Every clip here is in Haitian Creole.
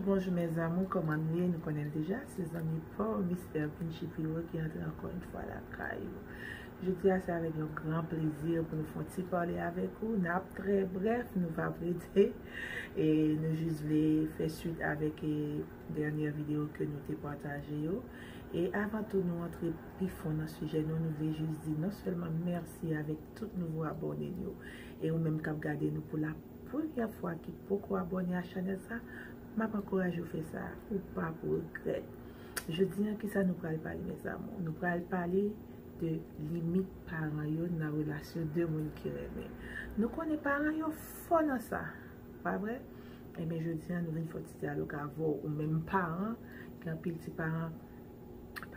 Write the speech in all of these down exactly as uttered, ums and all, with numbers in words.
Bonjou mes amours, kòman nou ye? Nou konnen l deja, se zanmi pa w, Miss Ervin Shapiro ki antre ankò yon fwa lakay ou. Jodi a, se avèk yon gran plezi pou nou fè yon ti pale avèk ou. N ap trè brèf, nou p ap rete. E nou jis vle fè swit avèk e, dènyè videyo ke nou te pataje yo. E avan tou nou antre pi fon nan sijè nou, nou vle jis di non sèlman mèsi avèk tout nouvo abòne n yo. E ou menm k ap gade nou pou la premyè fwa ki poko abòne a chanèl sa, m ap ankouraje w fè sa, ou p ap regrèt. Jodi a, kisa nou pral pale, mes amours? Nou pral pale de limit paran yo nan relasyon de moun ki renmen. Nou konnen paran yo fò nan sa, pa vre? Ebyen, jodi a, nou vin fè ti dyalòg avè w, ou menm paran, gen anpil ti paran,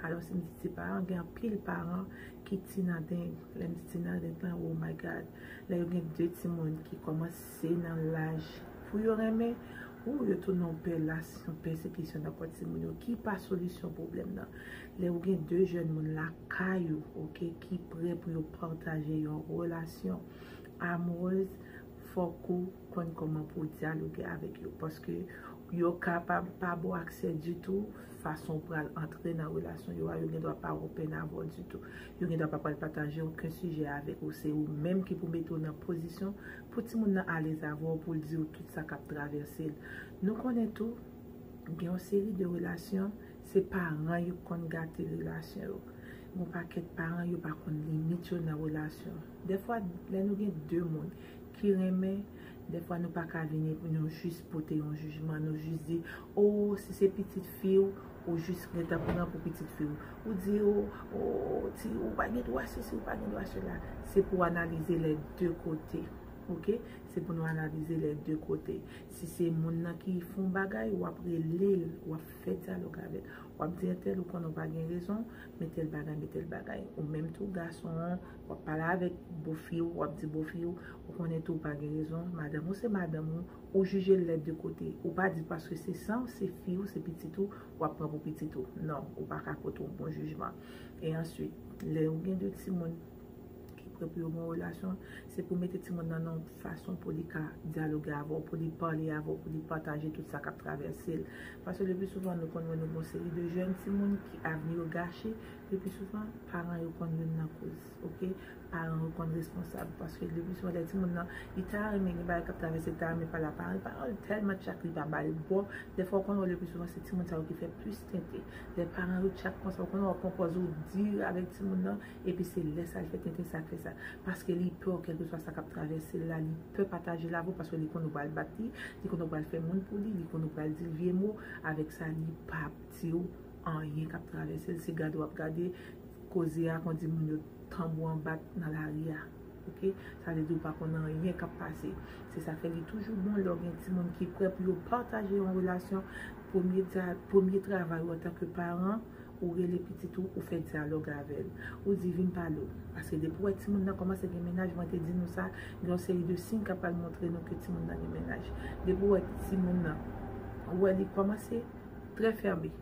padon si m di ti paran, gen anpil paran ki ti nan deng. Lè m di ti nan deng lan, oh my God, lè yo gen de timoun ki kòmanse nan laj pou yo renmen, ou yo tounen yon pè las, yon pèsekisyon nan kò timoun yo, ki pa solisyon pwoblèm nan. Lè ou gen de jèn moun lakay ou, oke, ki prè pou yo pataje yon relasyon amourèz, fòk ou konn kòman pou w dyaloge avèk yo, paske yo kapab pa ba w aksè ditou fason w pral antre nan relasyon yo a, yo gen dwa pa open avè w ditou. Yo gen dwa pa pral pataje okenn sijè avèk ou. Se ou menm ki pou mete w nan pozisyon pou timoun nan alèz avè w, pou l di w tout sa k ap travèse l. Nou konnen tou, gen yon seri de relasyon, se paran yo k konn gate relasyon yo. Gen yon pakèt paran, yo pa konn limit yo nan relasyon. Dèfwa, lè nou gen de moun ki renmen, dèfwa nou pa ka vini pou nou jis pote yon jijman, nou jis di, o, si se pitit fi w, ou jis gentan pran pou pitit fi w. Ou di, o, o, ti, ou pa gen dwa sesi, ou pa gen dwa sela. Se pou analize lè de kote, oke? Se pou nou analize lè de kote. Si se moun nan ki fè yon bagay, w ap rele l, w ap fè dyalòg avè l. W ap di entèl, ou konnen w pa gen rezon, men tèl bagay, men tèl bagay. Ou menm tou, gason an, w ap pale avèk bofi w, w ap di bofi w, ou konnen tou w pa gen rezon, madanm ou se madanm ou, ou jije l lè de kote. Ou pa di paske se san w, se fi w, se pitit ou, w ap pran pou pitit ou. Non, ou pa ka pote yon bon jijman. E answit, lè ou gen de timoun ki prè pou yo gen yon relasyon, se pou mete timoun nan nan yon fason pou li ka dyaloge avè w, pou li pale avè w, pou li pataje tout sa k ap travèse l. Paske le pli souvan, nou konn wè nou gen yon seri de jèn timoun ki avni yo gache, le pli souvan, paran yo konn youn nan koz, oke? Paran yo konn responsab, paske le pli souvan, lè timoun nan, li ta renmen gen bagay k ap travèse, li ta renmen pale a paran, paran yo tèlman tchak, li pa ba l bò. Dèfwa, ou konn wè le pli souvan, se timoun sa yo ki fè plis tenten. Lè paran yo tchak konsa, ou konnen w ap pran pòz ou di avèk timoun nan, epi se lè sa l fè tenten sa k fè sa. Paske li pè, kèlkeswa sa k ap travèse l la, li pè pataje l avè w, paske li konn ou pral bat li, li konn ou pral fè moun pou li, li konn ou pral di l vye mo, avèk sa, li p ap di w anyen k ap travèse l, se gade w ap gade koze a, kon di moun yo tanbou an bat nan lari a. Oke? Sa vle di ou pa konn anyen k ap pase. Se sa fè li toujou bon lè w gen timoun ki prè pou yo pataje yon relasyon. Premye dya-, premye travay ou antanke paran, ou rele pitit ou, ou fè dyalòg avè l. Ou di, vin pale w. Paske depi w wè timoun nan kòmanse gen mennaj, mwen te di nou sa, gen yon seri de siy k ap pral montre nou ke timoun nan gen mennaj. Depi w wè timoun nan, ou wè li kòmanse trè fèmen.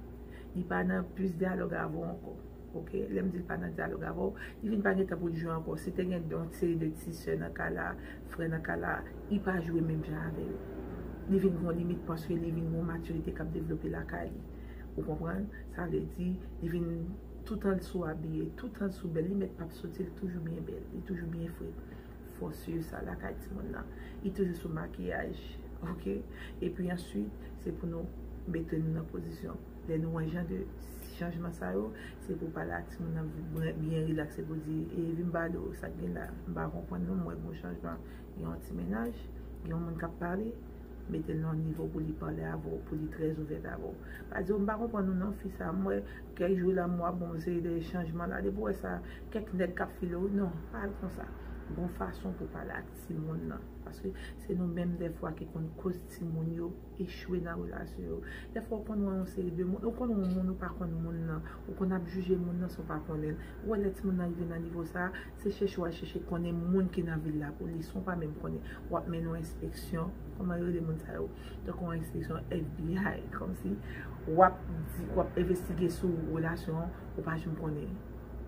Li pa nan plis dyalòg avè w ankò. Oke? Lè m di l pa nan dyalòg avè w, li vin pa gen tan pou l jwe ankò. Si te gen yon seri de ti sè nan kay la, frè nan kay la, li pa jwe menm jan avè yo. Li vin gen yon limit paske li vin gen yon matirite k ap devlope lakay li. Ou konprann? Sa vle di, li vin toutan l sou abiye, toutan l sou bèl, li mèt p ap soti, li toujou byen bèl, li toujou byen fre. Fò swiv sa lakay timoun nan. Li toujou sou makiyaj, oke? Epi answit, se pou nou mete nou nan pozisyon. Lè nou wè jan de chanjman sa yo, se pou pale ak timoun nan byen, byen rilaks, se pou di, e, vin m pale w, sa k gen la, m pa konprann non, m wè gen yon chanjman, gen yon ti mennaj, gen yon moun k ap pale, mete l nan yon nivo pou li pale avè w, pou li trè ouvè avè w. Pa di, o, m pa konprann ou non, fi sa, m wè kèk jou la, m wè bon, se de chanjman la, depi w wè sa, kèk nèg k ap file w, non, pa al konsa. Gon fason pou pale ak timoun nan, paske se nou menm dèfwa ki konn koz timoun yo echwe nan relasyon yo. Dèfwa ou konn wè yon seri de moun, ou konn wè yon moun, ou pa konn moun nan, ou konn ap jije moun nan san w pa konnen l. Ou wè lè timoun nan rive nan nivo sa, se chèche w al chèche konnen moun ki nan vil la pou li, san w pa menm konnen. W ap mennen yon enspeksyon, kòman yo rele moun sa yo? Tankou yon enspeksyon F B I, kòmsi w ap di, w ap envestige sou relasyon an, ou pa janm konnen.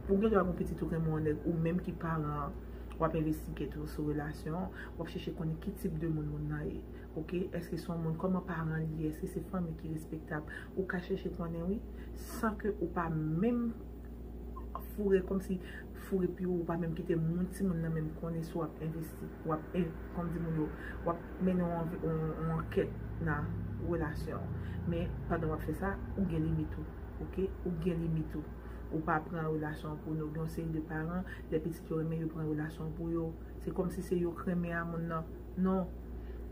Ou gen dwa gen yon pitit ou renmen yon nèg, ou menm ki paran an, W ap envestige tou sou relasyon an, w ap chèche konnen ki tip de moun moun nan ye. Oke, èske se yon moun, kòman paran li ye, èske se fanmi ki respektab? Ou ka chèche konnen, wi, san ke ou pa menm foure, kòmsi foure pye w, ou pa menm kite moun, timoun nan menm konnen si w ap envesti, w ap, kòm di moun yo, w ap mennen yon, yon, yon ankèt nan relasyon an. Men pandan w ap fè sa, ou gen limit ou, oke? Ou gen limit ou. Ou pa pran relasyon an pou nou. Gen yon seri de paran, lè pitit yo renmen, yo pran relasyon an pou yo. Se kòmsi se yo k renmen a moun nan. Non.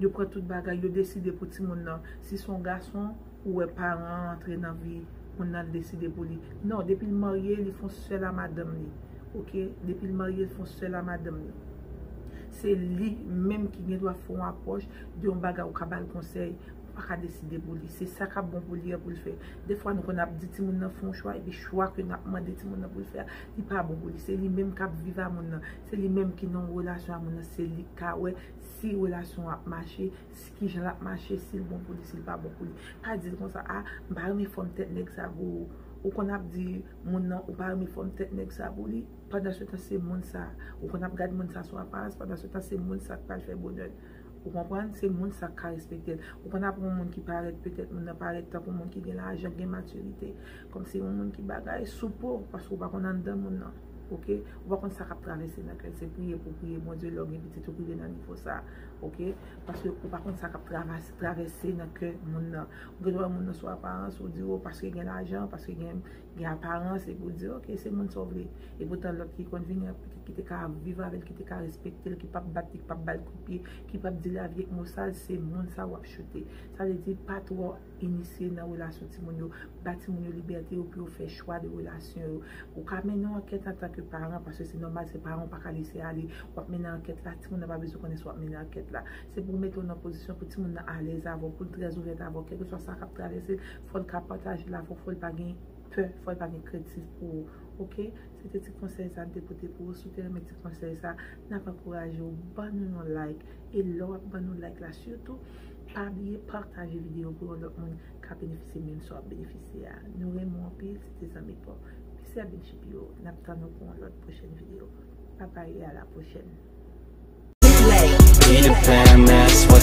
Yo pran tout bagay, yo deside pou timoun nan. Si se yon gason, ou wè paran an antre nan vi moun nan, l deside pou li. Non, depi l marye, li fè yon sèl a madanm li. Oke? Depi l marye, l fè yon sèl a madanm li. Se li menm ki gen dwa fè yon apwòch de yon bagay, ou ka ba l konsèy, ou pa ka deside pou li. Se sa k ap bon pou li an pou l fè. Defwa, nou konn ap di timoun nan fè yon chwa, epi chwa ke n ap mande timoun nan pou l fè a, li pa bon pou li. Se li menm k ap viv a moun nan. Se li menm ki nan yon relasyon a moun nan. Se li k ka wè si relasyon an ap mache, si kijan l ap mache, si l bon pou li, si l pa bon pou li. Pa di l konsa, a, m pa renmen fòm tèt nèg sa gwo. Ou konn ap di moun nan, ou pa renmen fòm tèt nèg sa pou li. Pandan se tan, se moun sa. Ou konn ap gad moun sa sou aparans, pandan se tan, se moun sa k pral fè bonè l. Ou konprann? Se moun sa k ka respekte l. Ou konn ap yon moun ki parèt, petèt moun nan parèt tankou moun ki gen lajan, gen matirite. Kòmsi yon moun ki bagay sou po, paske ou pa konn anndan moun nan. Oke? Ou pa konn sa k ap travèse nan kè l. Se priye pou priye Bondye, lè w gen pitit ou k rive nan nivo sa. Oke? Paske ou pa konn sa k ap travèse, travèse nan kè moun nan. Ou gen dwa wè moun nan sou aparans, ou di, o, paske gen lajan, paske gen, gen aparans, epi ou di, oke, se moun sa w vle. Epoutan, lòt ki konn vini an, ki te ka viv avè l, ki te ka respekte l, ki p ap bat li, ki p ap ba l kout pye, ki p ap di lavi ak mo sal, se moun sa w ap choute. Sa vle di, pa twò inisye nan relasyon timoun yo. Ba timoun yo libète yo pou yo fè chwa de relasyon yo. Ou ka mennen yon ankèt antanke paran, paske se nòmal, se paran, ou pa ka lese ale. W ap mennen ankèt la, timoun nan pa bezwen konnen si w ap mennen ankèt la. Se pou w mete w nan pozisyon pou timoun nan alèz avè w, pou l trè ouvè avè w, kèlkeswa sa k ap travèse l, fò l ka pataje l avè w, fò l pa gen pè, fò l pa gen krent pou ou. Oke? Se te ti konsèy sa m te pote pou ou. Si w te renmen ti konsèy sa, n ap ankouraje w, ban nou yon like. E lè w ap ban nou like la, sitou, pa bliye pataje videyo pou yon lòt moun ka benefisye menm sa w ap benefisye a. Nou renmen w anpil, se te zanmi pa w. Mèsi a Benji Pio. N ap tann nou pou yon lòt pwochèn videyo. Babay e a la pwochèn. P the fam, that's what